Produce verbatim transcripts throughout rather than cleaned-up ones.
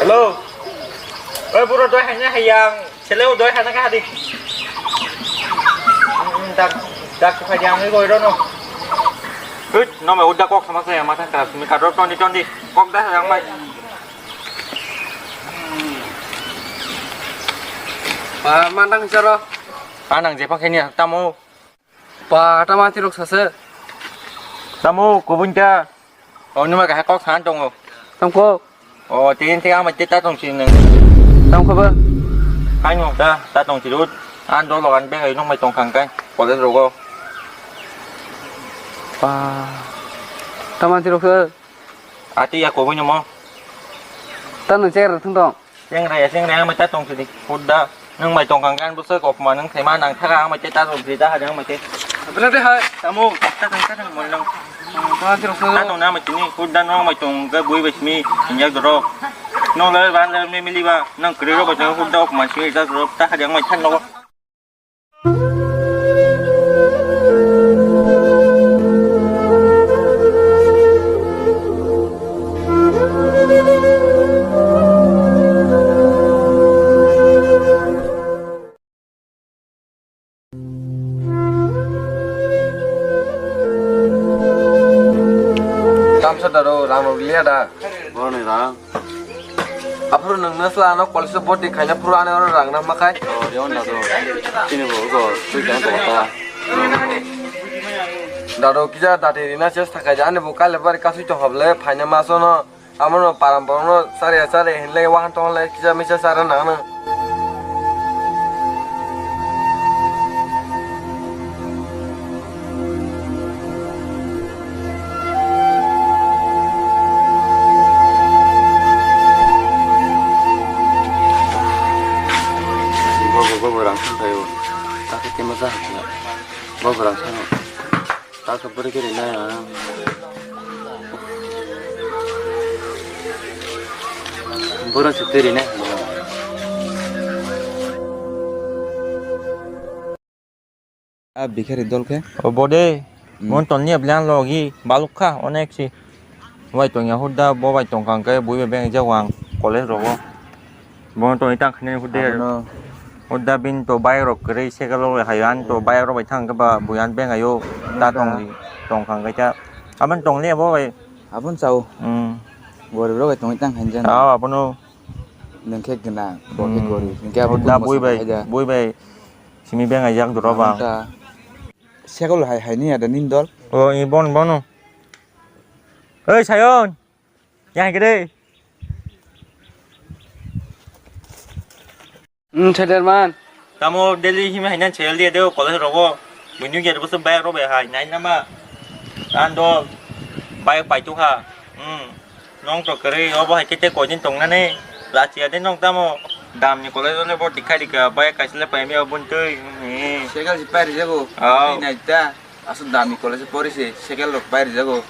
Hello. Oi, buro, doi haina hayang. Sele o doi haina ka hadi. Dak, dak ko hayang ni goi rono. Hut, no me udah kok sama saya mata keras. Mi kadro tondi tondi. Kok dah yang mai. Pa, mandang saro. Anang jepak ini tamo. Pa, tama tirok sase. Tamo, kubun ta. O, nima kahai kok san tongo. Tongko. O, tin te ama te ta tong si nang. Tongko ba. Hai no ta, ta tong si rut. An do logan be hai nong mai tong khang kai. College rogo. Pa. Tama tirok se. Ati ya ko bunyo mo. Ta nang cher thung tong. Chengra ya, chengra ya, ang mai ta tong sidi. Hudda, nang mai tong kang kan busa kok ma nang thai ma nang thara ang mai ta tong sidi ta ha ang mai te. Bela de hai. Tamo, ta tong ta tong mo nang. Ta tong sidi. Ta tong na mai tini, hudda nang mai tong ga bui bai simi, injak doro. Nang lai ban lai mi mili ba, nang kri ro ba jang hudda ok ma simi ta doro, ta ha ang mai than no. Tamsa daro rang rok liya da. Boroni rang. Aphuru nwng nasla ano college o boti khaina phuru ani oro rang na makhai. O, de onda do. Chini bo go, twi kang to ta. Daro kija dati rina chesta khaija ani bo kale bari kasui to hoble phaina masono. Amono param borokno chariya chariya hinlai wahan tonglai kisa misa chara nangno. Bobo bobo rang thang thaio. Takhe khe masa hakya. Bobo rang thang. Taso bwrwi khe rinai ang. Boro se twi rinai. A bhikhari dol khe? O bode. Hmm. Mon ton ni ablan logi baluk kha onek si. Wai tong ya hudda bo bai tong kang khe bui bai beng jak wang college rogo. Bono tongwi tang khainani hudde. Abono. Hudda bini to bike rok kwrwi cycle rok hai ani to bike rok bai thang khe ba bui ani bengayo ta tong tong kha khe cha. Aboni tong le abo bai. Aboni chao. Hmm. Gorib rok bai tongwi tang khainani. Chao abono. Nwng khe gwnang, bo khe gorib. Hwnkhe abo hudda bui bai, bui bai simi bengai jak doro ba. Cycle hai hai ni ada nini dol. O i bon bono. Oi Sayon. Yang gede. Hmm, Sederman. Tamo daily hima hainan sel dia deo college rogo. Bunyu gya boso bike robe hai nai nama. Ando bike pai tu ha. Hmm. Nong to kere obo hai kete kojin tong nane. Lachi ade nong tamo. Dam ni college ole bo tikhai dika bike kaisle pai mi obun tui. Hmm. Segal si pai rijago. Oh. Nai ta. Aswk dami college pori se, cycle rok pai rijago.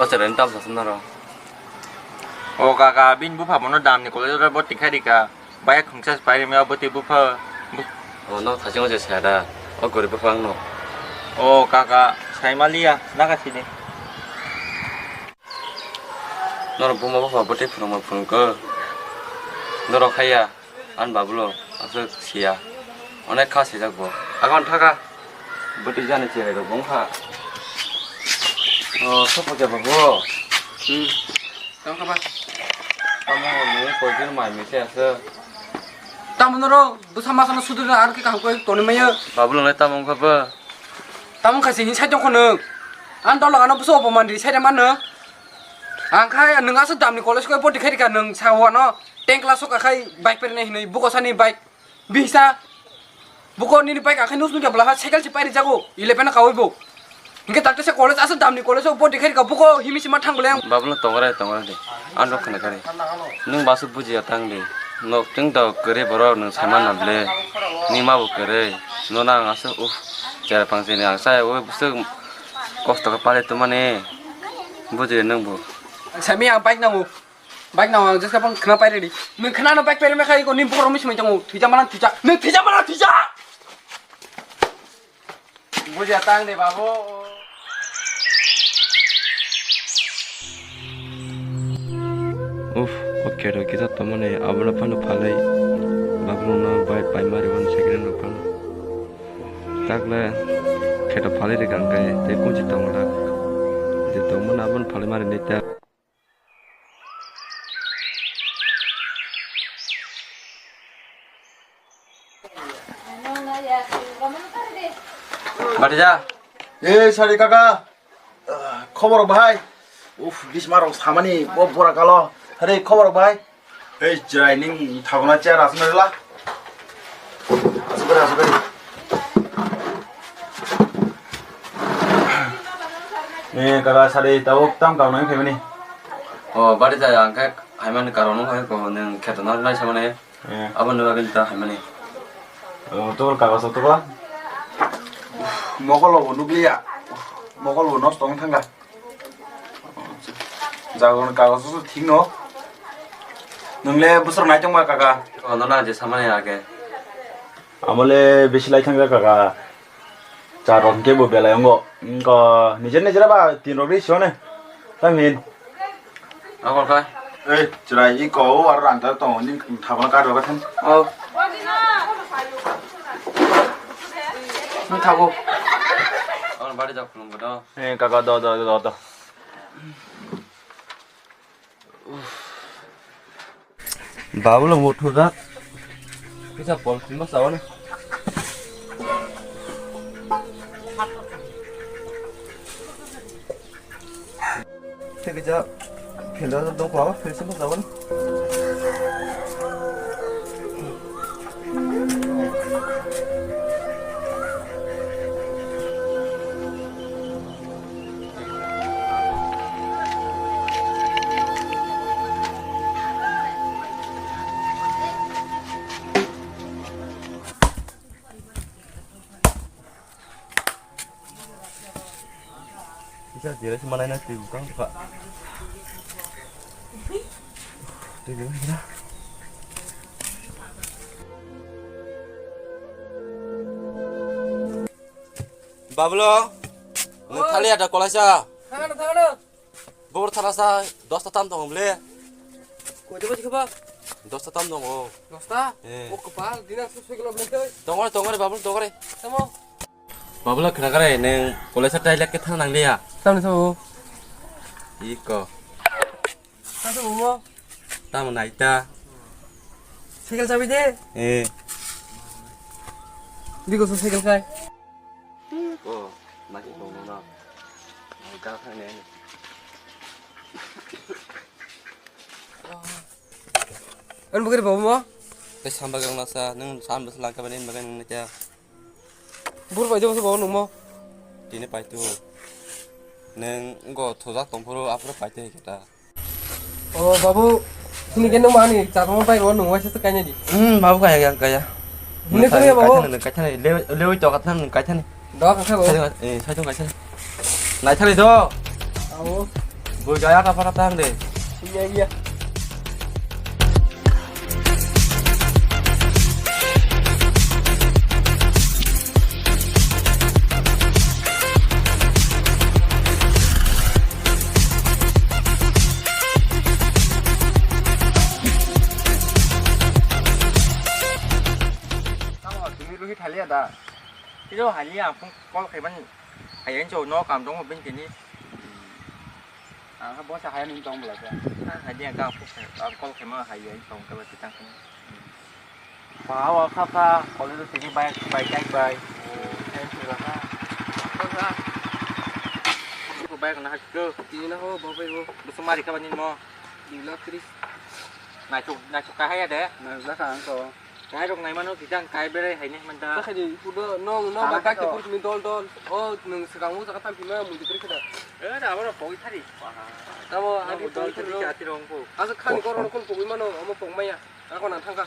O chwraini tamsa swnaro. O kaka, bini bupha bono damni college-o bo tikhai rika. Baya khungsa se pairima bwtwi bupha. O, no, thaching o je saya da. O, gorib bwkhak no. O, kaka, sai maliya, naka sini. Norok buma bwkha bwtwi phwrwngma phwrwngkhe. Norok haiya, ani babulo aswk siya. Onek kha sijak bo. Agon thaka. Bwtwi jani cherai rok bong kha. O, sopo khe babu. Hmm. Tamo kha ba? Tamo ni koidir mai mi se aswk. Tamo norok bwsa masa no sudri na ar khe kaham koi toni maya. Babulo nai tamo kha ba? Tamo kha se hin sai tong kho nwng. Ani dol logano bwsa obo mandi sai de mano. Ang khai nwng aswk damni college koi body khai rika nwng sa wano ten class o kakhai bike pernai hinwi buko sani bike bihsa buko nini bike akhai nus nukya bwla ha cycle se pairi jago eleven kawi bo hinkhe takte se college aswk damni college o body khai rika buko himi sima thang bwle ang. Babuno tongrai tongrai de ang rok khna kari nwng basu bujiya tang de nok twng da kwrwi borok nwng saima na bwle nima bo kwrwi nono ang aswk uff chera pang chini ang chaya o bwswk. Kosto khe pale tumani. Bujire nwng bo. Ang sami ang bike nango. Bike nango ang jeska pang khna pairedi. Nwng khna no bike pairema khai ko ni borok mi sumai tongo. Thwija mana thwija. Nwng thwija mana thwija. Bujia tang de babu. Uff, o kheto kisa tomani abono phano phalwi babuno bai pai mari wan second rok phano. Takle kheto phalwi rikha hwnkhe tei kunchi tongo dak. Je tongmani abono phalwi mari nai ta. Batija. Ei, sari kaka. Ah, khobor bahai. Uf, bisma rok samani bo bora kalo. Hare khobor bahai. Ei, chwrai ning thagona chair asna rila. Asukari, asukari. Eh, kaka sari tau tam kau nang phaimani. Oh, bari jaya angke haimani karon hai ko nang khetona nai samani. Eh. Abo nang agin ta haimani. Oh, tol kaka so tol. Mokol bo nukliya. Mokol bo nosto wng thangkha. Jagon kagos thik no. Nwngle bwswk nai tongma kaka. Kono na je samani age. Amole bisi lai thangja kaka. Cha rok ke bo belai ongo. Ko nijer nijer ba tin rok ri sone. Tamin. Akol kai. Ei, chwrai i ko o aro ranta tong ni thabana kar ba than. Oh. Ni thabo. Akol bari jak khulum bodo. Eh, kaka, do, do, do, do. Babulo muthu dak. Kisa pol sima sawana. Tei kisa phela dok ba, phela sima sawana. Kisa jere se manai na twi bwkang kha. Twi bwkang kha. Bablo, nung thali ada kolaisa. Thangano, thangano. Bor tharasa dosta tam tongo ble. Koito baji khaba? Dosta tam tongo. Dosta? Eh. O kopal, dina su soi kilo ble tei. Tongore, tongore, babul tongore. Tamo? Babula khna kare, neng kolesa tai lek ke thang nang liya. Tamni tamo? Iko. Tamo mo? Tamo naita. Cycle chabi de? Eh. Diko so cycle kai. Oh, mati tongno na. Ang kha kha ne. Ang bugri babu mo? Tei samba gang nasa, nung sam bus langka bani bagan nung kya? Bur pai jabo babu nung mo? Tini pai tu. Nung go thojak tongphuru aphuru pai tu kita. O babu, sini keno mani, chakma bai ro nung waisa kaina di. Hmm, babu kaya kaya. Hini kaya babu. Kaithani, kaithani, lewi to kaithani, kaithani. Do kaisa babu. Saito, eh, saito kaithani. Naithani do. Awo. Bui gaya ka para tang de. Iya iya. Ya da. Tiro hali ang phone call khaimani. Hayani chau no kam dong bin tini. Ang ha bosa hayani tong bla ja. Ha hali ang ka phone khai, ang call khaima hayani tong ka ba tang khaima. Ba wa kha kha, college tini bai, bai kai bai. Thank you la kha. Kha kha. Ko bai kana hakko. Tini na ho bo bai bo. Busumari kha bani mo. Dui lakh tris. Naisuk, naisuk kahaya de. Naisuk kahaya ang to. Kairok naimano kijang kai berai haini manta. Takhadi pudo nong nong ba kaisa purkni dol dol. O nung swkang o jaga thamphima mundi kri khada. Eh, da aboro pogwi thari. Tamo ani pogwi thari. Ati rong po. Asa khani korong kon pogwi mano omo pogmaya. Ako nang thangka.